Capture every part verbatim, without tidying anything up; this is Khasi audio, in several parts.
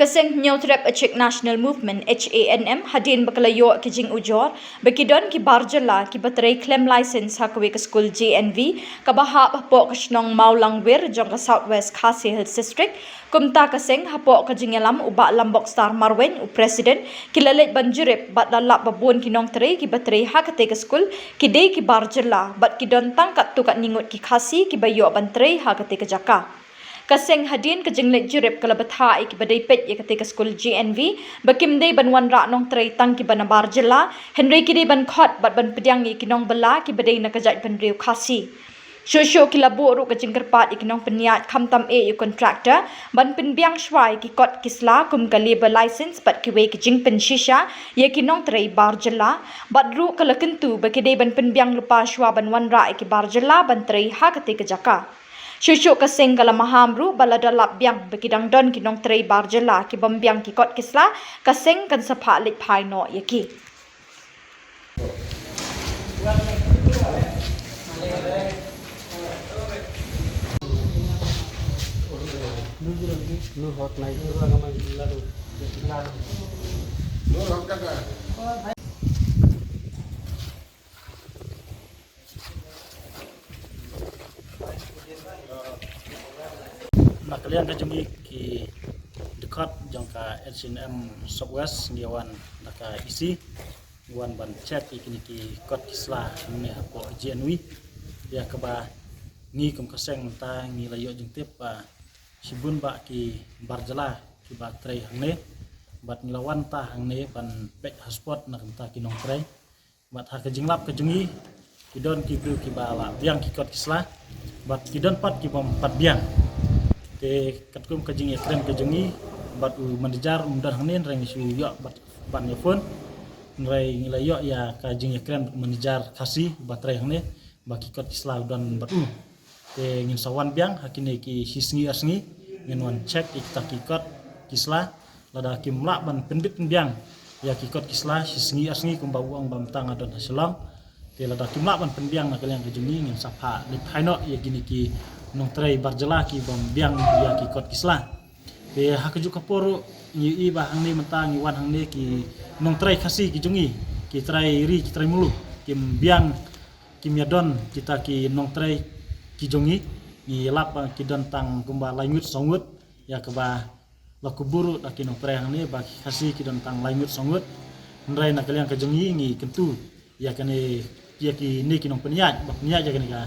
Ka seng Hynñiewtrep Achik National Movement, H A N M, hadien ba ka la ïoh ki jingujor ba ki don ki bar jylla kiba trei khlem license ha kawei ka skul J N V kaba hap hapoh ka shnong Mawlangwir jong ka South West Khasi Hills District, kumta ka seng hapoh ka jingïalam u Bah Lambokstar Marwein, u President, ki la leit ban jurip bad la lap ba bun ki nongtrei kiba trei ha katei ka skul ki dei ki bar jylla bad ki don tang katto katne ngut ki Khasi kiba ïoh ban trei ha katei ka jaka. Ka seng hadien ka jingleit jurip ka la bthah ïa kiba dei peit ïa katei ka skul J N V ba kim dei ban wanrah nongtrei tang kiba na bar jylla, hynrei ki dei ban khot bad ban pdiang ïa ki nongbylla kiba dei na ka jaitbynriew Khasi. Shuh shuh ki la buh ruh ka jingkyrpad ïa ki nongpynïaid khamtam eh ïa u contractor ban pynbiang shuwa ïa ki kot ki sla kum ka labour license bad kiwei ki jingpynshisha ïa ki nongtrei bar jylla, bad ruh ka la kyntu ba ki dei ban pynbiang lypa shuwa ban wanrah ïa ki bar jylla ban trei ha katei ka jaka. Shuh shuh ka seng ka la maham ruh ba lada lap biang ba ki dang don ki nongtrei bar jylla ki bym biang ki kot ki sla, ka seng kan sa phah leit phai noh ïa ki. Na ka liang ka jong ngi ki dkhot jong ka H A N M South West ngi wan na ka E C, ngi wan ban check ïa kine ki kot ki sla ne hapoh J N V. Ïa kaba ngi kum ka seng mynta ngi la ïoh jingtip ba shibun ba ki bar jylla kiba trei hangne, bad ngi la wan ta hangne ban peit ha spot na ka bynta ki nongtrei. Bad ha ka jinglap ka jong ngi ki don ki briew kiba la biang ki kot ki sla, bad ki don pat ki bym pat biang. Te katkum ka jingïakren ka jong ngi bad u manager um don hangne, hynrei ngi shu ïoh bad ban ïa phone, hynrei ngi la ïoh ïa ka jingïakren bad u manager Khasi ba trei hangne ba ki kot ki sla u don bad u. Te ngin sa wan biang ha kine ki shi sngi ar sngi, ngin wan check ïa kita ki kot ki sla. Lada kim lah ban pynbit pynbiang ïa ki kot ki sla shi sngi ar sngi kumba u ong ba mynta nga don ha Shillong, te lada kim lah ban pynbiang na ka liang ka jong ngi, ngin sa phah leit phai noh ïa kine ki nongtrei bar jylla ki bym biang ïa ki kot ki sla. Te ha kajuh ka por ruh ngi ïohi ba hangne mynta ngi wan hangne ki nongtrei Khasi ki jong ngi, ki trai ri ki trai mluh, kim biang, kim ïadon kita ki nongtrei ki jong ngi. Ngi lap ba ki don tang kumba lai ngut saw ngut, ïa kaba la kubur ruh da ki nongtrei hangne ba ki Khasi ki don tang lai ngut saw ngut. Hynrei na ka liang ka jong ngi ngi kyntu ïa kane, ïa kine ki nongpynïaid ba pynïaid ïa kane ka,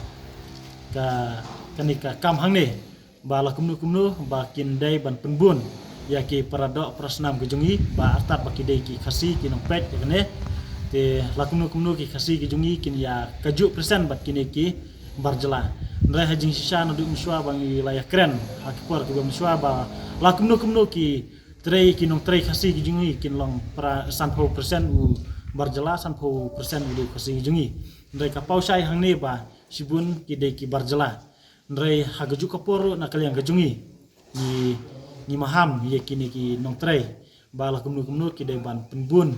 ka, kane ka kam hangne, ba la kumno kumno ba kin dei ban pynbun ïa ki para doh para snam ki jong ngi ba artat ba ki dei ki Khasi ki nongpeit ïa kane. Te la kumno kumno ki Khasi ki jong ngi kin ïa kajuh percent bad kine ki bar jylla. Hynrei ha jingshisha naduh mynshuwa ba ngi la ïakren ha ki por kiba mynshuwa ba la kumno kumno ki trei, ki nongtrei Khasi ki jong ngi kin long para sanphew percent u bar jylla, sanphew percent u dei Khasi ki jong ngi. Hynrei ka paw shai hangne ba shibun ki dei ki bar jylla. Hynrei ha kajuh ka por ruh na ka liang ka jong ngi, ngi, ngi maham ïa kine ki nongtrei ba la kumno kumno ki dei ban pynbun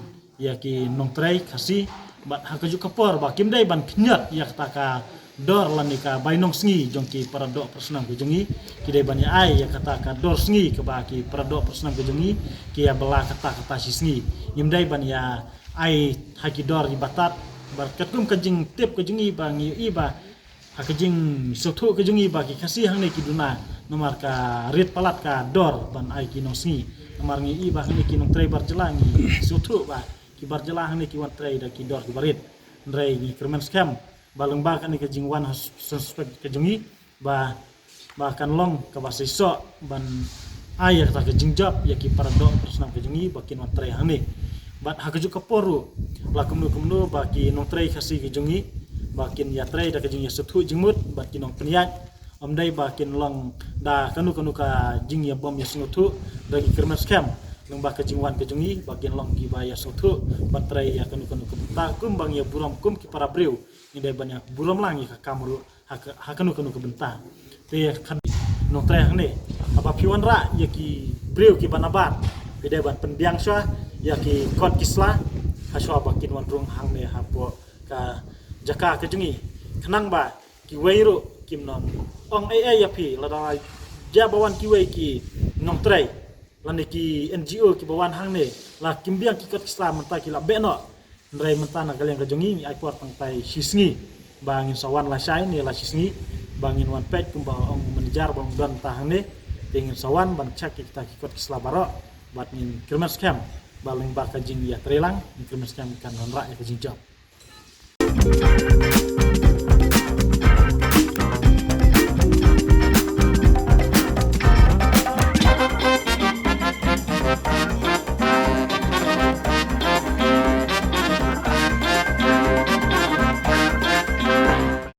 ïa ki nongtrei Khasi. Bad ha kajuh ka por ba kim dei ban khñiot ïa kata ka dor lane ka bainong sngi jong ki para doh para snam ki jong ngi, ki dei ban ïa ai ïa kata ka dor sngi kaba ki para doh para snam ki jong ngi ki ïa bylla kata kata shi sngi. Ngim dei ban ïa ai ha ki dor iba tad. Bad katkum ka jingtip ka jong ngi ba ngi ïohi ba ha ka jingsngewthuh ka jong ngi ba ki Khasi hangne ki duna, namar ka rit palat ka dor ban ai ki nongsngi. Namar ngi ïohi ba hangne ki nongtrei bar jylla, ngi sngewthuh ba ki bar jylla hangne ki wan trei da ki dor kiba rit. Hynrei ngi kyrmen skhem ba lyngba kane ka jingwan ha s-, suspect ka jong ngi ba, ba kan long kaba seisoh ban ai ïa kata ka jingjop ïa ki para doh para snam ka jong ngi ba kin wan trei hangne. Bad ha kajuh ka por ruh la kumno kumno ba ki nongtrei Khasi ki jong ngi ba kin ïa trei da ka jingïasngewthuh jingmut bad ki nongpynïaid. Ym dei ba kin long da kano kano ka jingïabym ïasngewthuh. Da ngi kyrmen skhem lyngba ka jingwan ka jong ngi ba kin long kiba ïasngewthuh bad trei ïa kano kano ka bynta kumba ngi ïa burom kum ki para briew. Ngi dei ban ïa burom lang ïa ka kam ruh ha ka, ha kano kano ka bynta. Te kane nongtrei hangne, haba phi wanrah ïa ki briew kiba nabar, phi dei ban pynbiang shuwa ïa ki kot ki sla ha shuwa ba kin wan rung hangne hapoh ka jaka ka jong ngi. Khnang ba kiwei ruh kim nym ong ei ei ïa phi, lada la jia ba wan kiwei ki nongtrei lane ki N G O kiba wan hangne, la kim biang ki kot ki sla mynta ki la beh noh. Hynrei mynta na ka liang ka jong ngi ngi ai por tang tai shi sngi ba ngin sa wan lashai ne la shi sngi ba ngin wan peit kumba ong manager ba ong don ta hangne. Te ngin sa wan ban check ïa kita ki kot ki sla baroh bad ngin kyrmen skhem ba lyngba ka jingïatreilang ngin kyrmen skhem kan wanrah ïa ka jingjop.